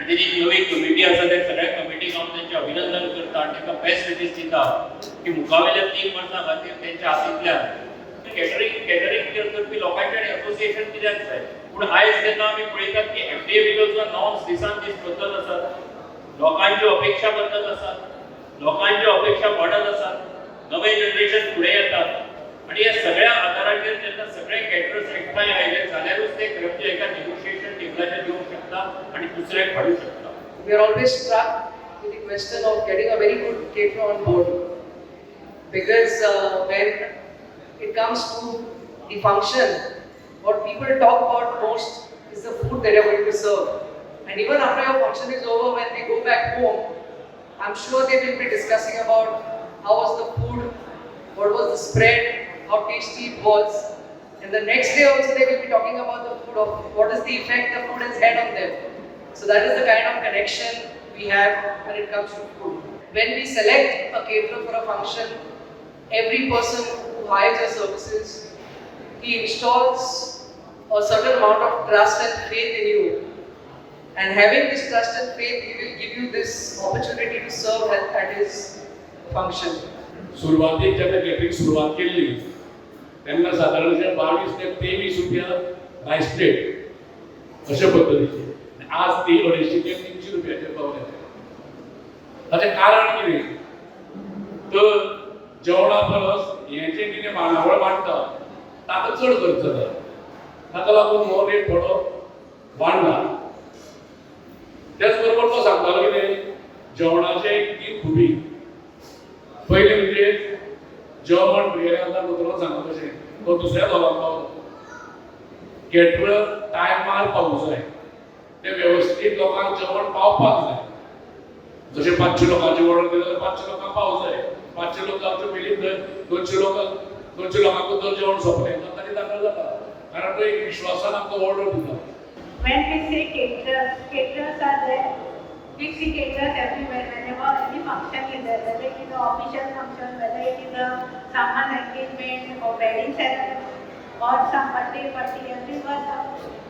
आनी तेजी नवी कमिटी आसा, त्या सगळ्या कमिटीक हांव तेंचें अभिनंदन करता आनी तांकां बेस्ट विशीस दिता की मुखावेल्या 3 वर्सां खातीर तेंच्या हातींतल्यान कॅटरिंग कॅटरिंग करपी लोकांचें आनी असोसिएशन कित्याक जाय. पूण आयज जेन्ना आमी पळयतात की एफडीए बिलोचो नॉर्म्स दिसान दीस बदलत आसात, लोकांच्यो अपेक्षा बदलत आसात, लोकांच्यो अपेक्षा वाडत आसात, नवे जनरेशन फुडें येतात आनी ह्या सगळ्या आदाराचेर जेन्ना सगळे कॅटरर्स एकठांय आयले जाल्यारूच ते खरें म्हणजे एका नेगोशिएशन टेबलाचेर येवंक शकता आनी दुसऱ्याक हाडूंक शकता. We are always struck with the question of getting a very good caterer on board because when it comes to the function, what people talk about most is the food that you're going to serve. And even after your function is over, when they go back home, I'm sure they will be discussing about how was the food, what was the spread, how tasty it was. And the next day also they will be talking about the food, of what is the effect the food has had on them. So that is the kind of connection we have when it comes to food. When we select a caterer for a function, every person who hires our services, he installs a certain amount of trust and faith in you. And having this trust and faith, he will give you this opportunity to serve at his function. सुरवातेक जेन्ना catering सुरवात केल्ली तेन्ना सादारणशे 22 ते 23 रुपया rice plate अशे पद्दतीचे आनी आज ती 250 ते 300 रुपयाचेर पावल्या. ताचें कारण कितें तर जेवणा परस हें जें कितें मांडावळ वाडटा ताका चड खर्च जाता. ताका लागून हो रेट थोडो वाडला. त्याच बरोबर तो सांगतालो कितें, जेवणाचे तीन खुबी. पयलें म्हणजे जेवण तुगेलें आतां दोतोरान सांगला तशें तो दुसऱ्या हॉलाक पावलो, कॅटरर टायमार पावूंक जाय, ते वेवस्थीत लोकांक जेवण पावपाक जाय. जशें 500 लोकांची ऑर्डर दिली जाल्यार 500 लोकांक पावूंक जाय. 500 लोक जावचे पयलीं थंय 200 लोक, 200 लोकांक जर जेवण सोंपलें तर ताजें ताका जाता, कारण तो एक विश्वासान आमकां ऑर्डर दिता. When we say caterers, caterers are there. We see caterers everywhere whenever any function is there, whether it is an official function, whether it is a someone engagement or wedding ceremony or some birthday party, everyone, the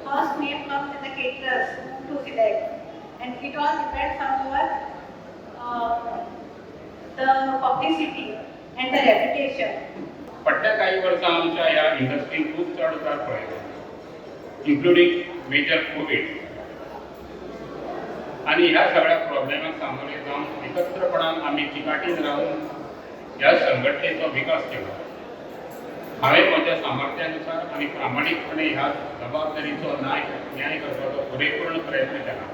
first name comes in the caterers whom to select. And it all depends on your the publicity and the reputation. फाटल्या काही वर्सां आमच्या ह्या इंडस्ट्रीन खूब चड उतार पळयले, including major Covid आनी ह्या सगळ्या प्रॉब्लेमाक सामोरे जावन एकत्रपणान आमी चिकाटीन रावन ह्या संघटनेचो विकास केलो. हांवें म्हज्या सामर्थ्यानुसार आनी प्रामाणीकपणे ह्या जबाबदारीचो न्याय न्याय करपाचो पुरेपूर्ण प्रयत्न केला.